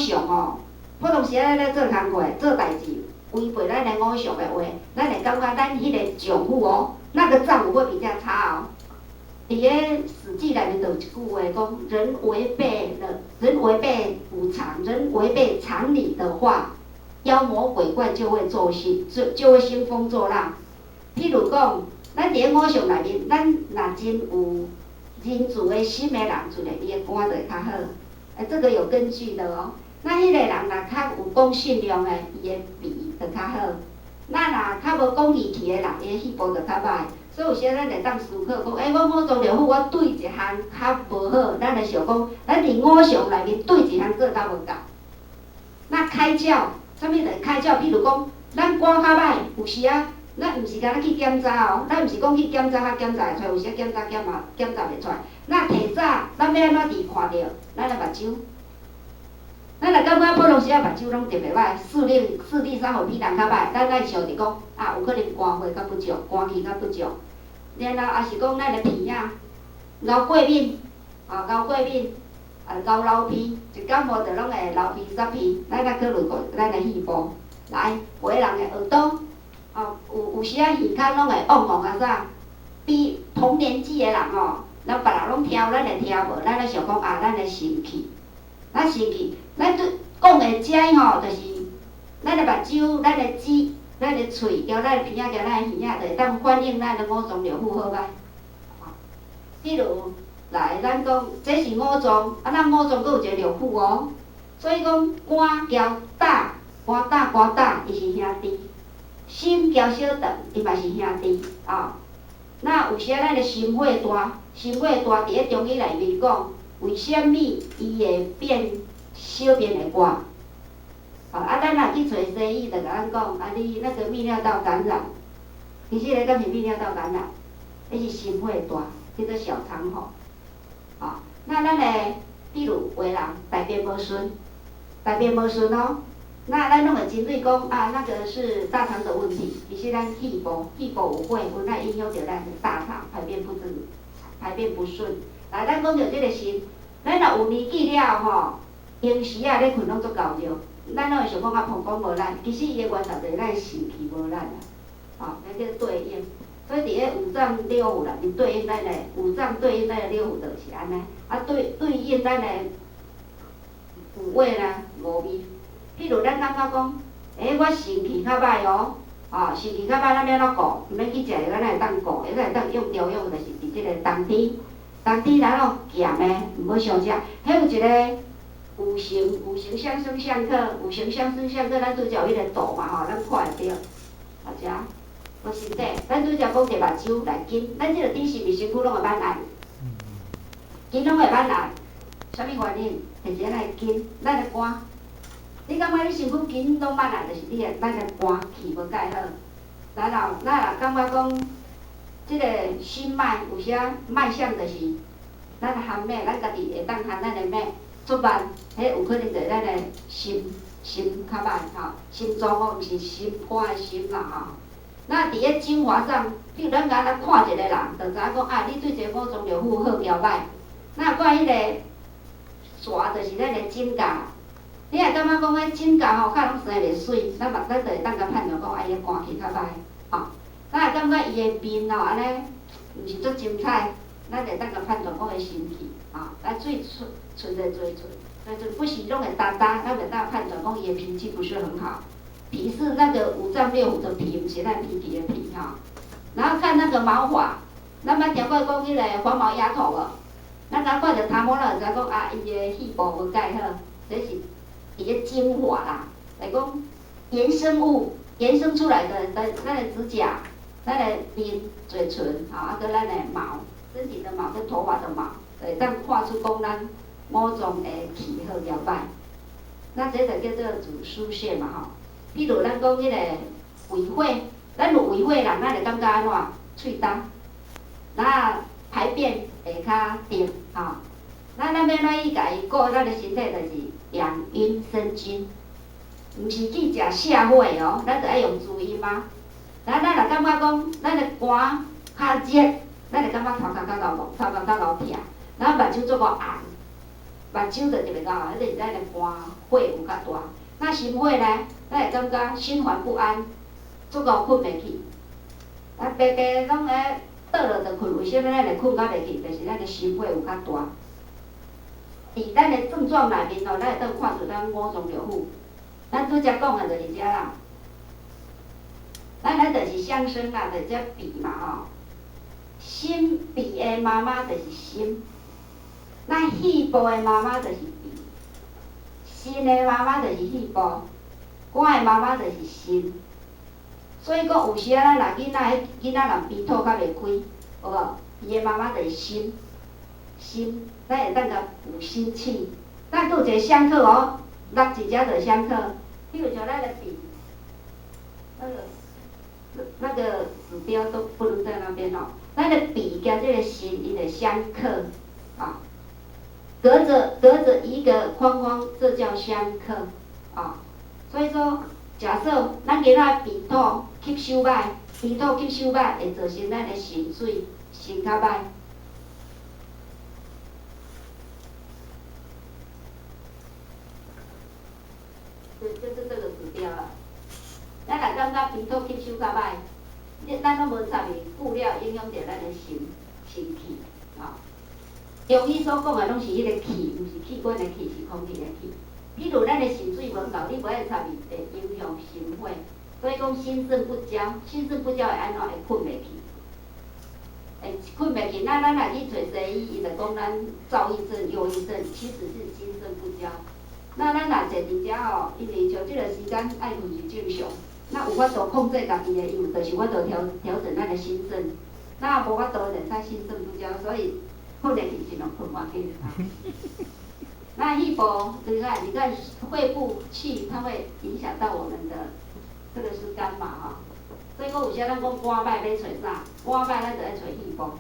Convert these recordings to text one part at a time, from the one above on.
常吼，普通時仔咧做工課、做代誌，違背咱的五常的話，咱會感覺咱彼個丈夫哦，那個丈夫會比較差哦。佇个《史記》內面就有一句話講：人違背了，人違背五常，人違背常理的話，妖魔鬼怪就會作興，就會興風作浪。譬如講，咱佇个五常內面，咱若真有仁慈的心的人，自然伊的肝就會較好。欸，這個有根據的哦。那彼個人若較有講信用的，伊的脾就較好。那若較無講義氣的人，伊的肺部就較歹。所以有時咱會當思考講，欸，我五臟六腑我對一項較無好，咱會想講，咱佇五常內面對一項做較無夠。那開竅，啥物就開竅？譬如講，咱肝較歹，有時啊，咱毋是干焦去檢查哦，咱毋是講去檢查才檢查會出來，有時檢查檢嘛檢查袂出來。那提早，咱欲按怎佇看著咱的目睭？咱若感覺普通時仔目睭攏特別歹，視力啥貨比人較歹，咱愛想著講啊，有可能肝火較不足，肝氣較不足。然後抑是講咱的鼻仔𠢕過敏，啊𠢕過敏，啊𠢕流鼻，一感冒就攏會流鼻擽鼻，咱愛考慮過咱的肺部。來，有的人的耳朵，哦，有時仔耳孔攏會癀癀啊啥，比同年紀的人吼，咱別人攏聽有，咱會聽無，咱咧想講啊，咱的心氣，咱心氣，咱對講的這吼，就是咱的目睭、咱的舌、咱的喙，交咱的鼻仔、交咱的耳仔，就會當反映咱的五臟六腑好歹。比如來，咱講這是五臟，啊，咱五臟閣有一個六腑哦。所以講肝交膽，肝膽肝膽，伊是兄弟；心交小腸，伊嘛是兄弟啊。那有時咱的心火大，心火大，佇咧中醫內面講，為啥物伊會變小便會掛？啊，咱若去揣西醫，就共咱講，啊，你那個泌尿道感染，其實彼敢是泌尿道感染？彼是心火大，叫做小腸火。啊，那咱的，比如有的人大便無順，大便無順哦，那咱攏會針對講啊，那個是大腸的問題。其實咱肺部，肺部有火，有來影響著咱的大腸排便不順，排便不順。來，咱講著這個心，咱若有年紀了吼，閒時仔咧睏攏足厚著，咱攏會想講啊，膀胱無力，其實伊的源頭就是咱腎氣無力啦，吼，那叫對應。所以佇咧五臟六腑內面對應咱的五臟對應咱的六腑就是按呢，啊對應咱的五味呢五味。譬如咱感覺講，欸，我腎氣較歹哦，吼，腎氣較歹，咱欲按怎顧？毋免去食藥，咱會當顧，會當用調養，就是佇這個冬天，冬天咱咯鹹的，毋好傷食。彼有一個五行，五行相生相剋，五行相生相剋，咱拄才有彼個圖嘛吼，咱看會著。啊遮，無身體，咱拄才講著目睭來筋，咱這個頂是毋是身軀攏會挽愛？筋攏會挽愛，啥物原因？就是咱的筋，咱的肝。你感覺你身軀筋攏挽愛，就是你的咱的肝氣無蓋好。然後，咱若感覺講，這個心脈有時脈象就是咱含脈，咱家己會當含咱的脈出慢，彼有可能就是咱的心較歹吼，心臟哦，毋是心肝的心啦吼。那佇咧精華上，譬如咱敢若看一個人，就知影講啊，你對這個五臟六腑好抑歹。那看彼個蛇就是咱的指甲，你若感覺講彼指甲吼，較攏生袂媠，咱嘛咱就會當共判斷講，啊，伊的肝氣較歹，吼。咱若感覺伊的面哦，按呢，毋是足精彩，咱就會當共判斷講伊心氣，吼。啊，喙唇唇的嘴唇，嘴唇不時攏會焦焦，咱就當判斷講伊的脾氣不是很好。脾是那個五臟六腑的脾，毋是咱脾氣的脾吼。然後看那個毛髮，咱捌聽過講彼個黃毛丫頭無？咱若看著頭毛，咱就知講啊，伊的肺部無蓋好，這是伊的精華啦。來講衍生物延伸出來的，咱的指甲、咱的面、嘴唇，吼，啊，閣咱的毛，身體的毛跟頭髮的毛，會當看出講咱五臟的氣好抑歹。那這就叫做主疏泄嘛吼。比如咱講彼個胃火，咱有胃火人，咱會感覺按怎？喙焦，那排便會較甜吼。那咱欲按怎去共伊顧咱的身體，就是養陰生津，毋是去食瀉火哦，咱就愛用滋陰啊。咱若感覺講咱的肝較熱，咱會感覺頭殼較𠢕頭殼較𠢕疼，然後目睭足夠紅。目睭就特別𠢕，彼個是咱的肝火有較大。那心火呢？咱會感覺心煩不安，足夠睏袂去。啊，白白攏咧倒落就睏，為啥物咱會睏較袂去？就是咱的心火有較大。佇咱的症狀內面吼，咱會當看出咱五臟六腑。咱拄才講的就是遮啦。咱彼就是相生啦，就這脾嘛吼。心脾的媽媽就是心，咱肺部的媽媽就是脾，心的媽媽就是肺部，肝的媽媽就是心。所以講有時仔咱若囡仔，彼囡仔若鼻吐較袂開，有無？伊的媽媽就是心，心，咱會當共補心氣。咱閣有一個相剋哦，落佇遮就相剋。比如像咱的脾，那個指標都不能在那邊哦。咱的脾佮這個心，伊就相剋，啊，隔著一個框框，這叫相剋，啊。所以說，假設咱囡仔脾土吸收歹，脾土吸收歹，會造成咱的腎水腎較歹。就是這個指標啦。咱若感覺脾土吸收較歹，咱攏無插伊，久了影響著咱的腎腎氣，啊。中醫所講的攏是彼個氣，毋是器官的氣，是空氣的氣。比如咱的腎水無夠，你無愛插伊，會影響心火。所以講心腎不交，心腎不交會按怎？會睏袂去，會睏袂去。那咱若去揣西醫，伊就講咱躁鬱症、憂鬱症，其實是心腎不交。那咱若坐佇遮吼，因為像這個時間愛睏是正常，那有法度控制家己的，伊有就是法度調整咱的心腎。那無法度就使心腎不交，所以睏會去盡量睏偌緊。那肺部，你看，你看肺部氣，它會影響到我們的，這個是肝嘛吼。所以講有時咱講肝歹欲揣啥？肝歹咱就愛揣肺部。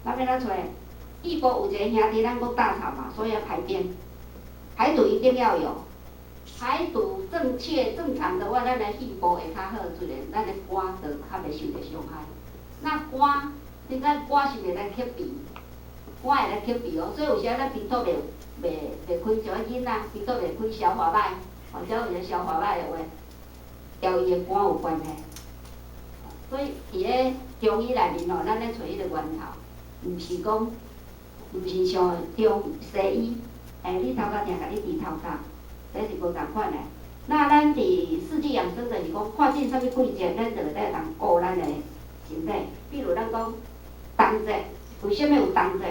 咱欲按怎揣？肺部有一个兄弟，咱講大腸嘛，所以要排便，排毒一定要有。排毒正確正常的話，咱的肺部會較好，自然咱的肝就較袂受著傷害。那肝，你看肝是袂來克脾？肝會來克脾哦，所以有時咱鼻吐袂開，像囡仔鼻吐袂開，消化歹，或者有個消化歹的話，佮伊的肝有關係。所以佇咧中醫內面吼，咱咧揣彼個源頭，毋是講，毋是像中西醫，欸，你頭殼疼，共你治頭殼，這是無仝款的。那咱佇四季養生就是講，看見啥物季節，咱就會當顧咱的身體。比如咱講冬節，為啥物有冬節？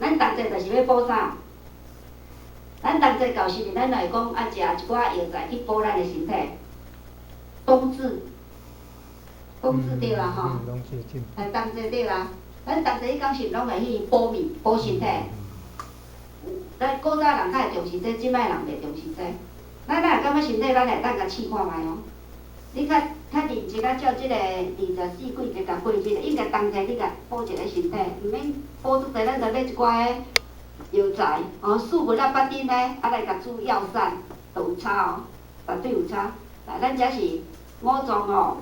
咱冬節就是欲補啥？咱冬節到時陣，咱會講愛食一寡藥材去補咱的身體。冬至，冬至對啦吼。哎，冬至對啦。咱冬節彼工是攏會去補命、補身體。咱古早人較會重視這個，這擺人袂重視這個。咱若感覺身體，咱會當共試看覓哦。你較較認真啊，照這個24季節共過日子，應該冬天你共補一個身體，毋免補足濟，咱就買一寡彼藥材，哦，四物仔八珍的，啊來共煮藥膳，就有差哦，絕對有差。來，咱遮是五臟吼，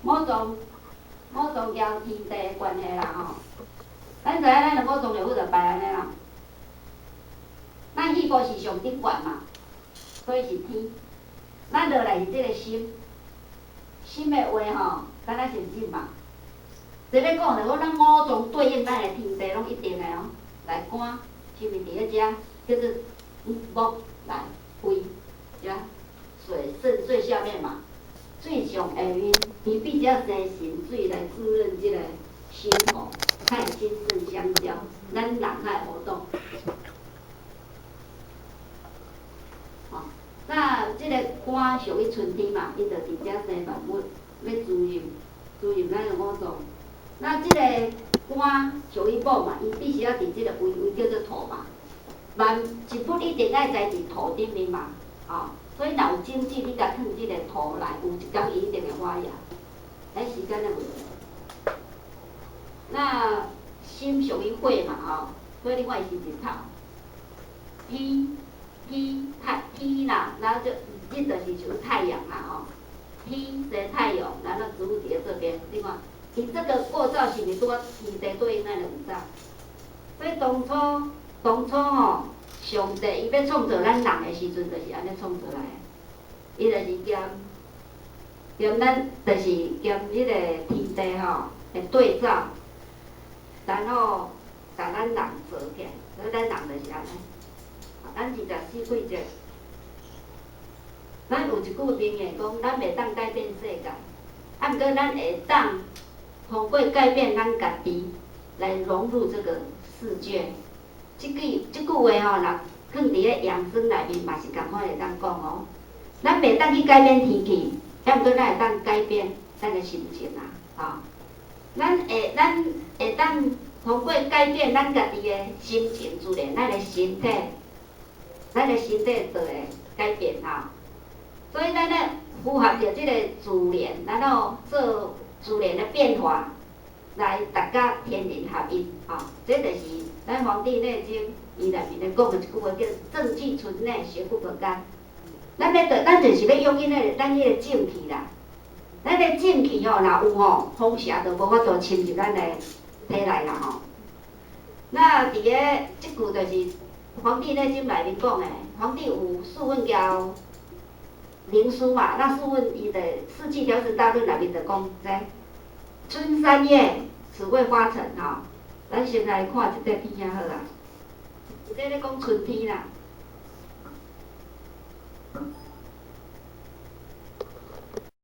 五臟交天地的關係啦吼。咱知影咱的五臟六腑就排按呢啦。咱肺部是上頂懸嘛，所以是天。咱落來是這個心，心的話吼，敢若是日嘛。這咧講就講咱五臟對應咱的天地攏一定的哦。來肝，是毋是佇咧遮叫做木來胃，遮水腎最下面嘛。水上下面，伊比較生腎水來滋潤這個心吼，較會心腎相交，咱人較會活動。吼，那這個肝屬於春天嘛，伊就佇遮生萬物，欲滋潤，滋潤咱的五臟。那這個肝屬於木嘛，伊必須要佇這個位，位叫做土嘛。萬一物一定愛栽佇土頂面嘛，吼。所以若有種子，你共囥這個土內，有一工伊一定會發芽。咱時間的問題。那心屬於火嘛，吼，所以你看伊是日頭。天天太天啦，然後就日就是屬於太陽啦，吼。天生太陽，然後植物佇咧這邊，你看，伊這個構造是毋是拄仔天地對應咱的五臟？所以當初當初吼，上帝伊欲創造咱人的時陣，就是按呢創造來的。伊就是兼兼咱，就是兼彼个天地吼的對照，然後共咱人造起來，所以咱人就是按呢。咱24季節，咱有一句名言講，咱袂當改變世界，啊，毋過咱會當通過改變咱家己來融入這個世界。這句話吼，若放佇咧養生內面嘛是仝款會當講哦。咱袂當去改變天氣，啊，毋過咱會當改變咱的心情啊，吼。咱會當通過改變咱家己的心情，自然咱的身體就會改變吼。所以咱咧符合著這個自然，然後做自然的變化，來達甲天人合一，吼。這就是咱《黃帝內經》伊內面咧講的一句話，叫“正氣存內，邪不可干”。咱欲得，咱就是欲養𪜶個咱彼個正氣啦。咱的正氣吼，若有吼，風邪就無法度侵入咱的體內啦吼。那佇咧這句就是《黃帝內經》內面講的，黃帝有素問交靈樞嘛，那素問伊的《四氣調神大論》內面就講這春三月，此謂發沉吼。咱先來看一塊片仔好啊。這咧講春天啦。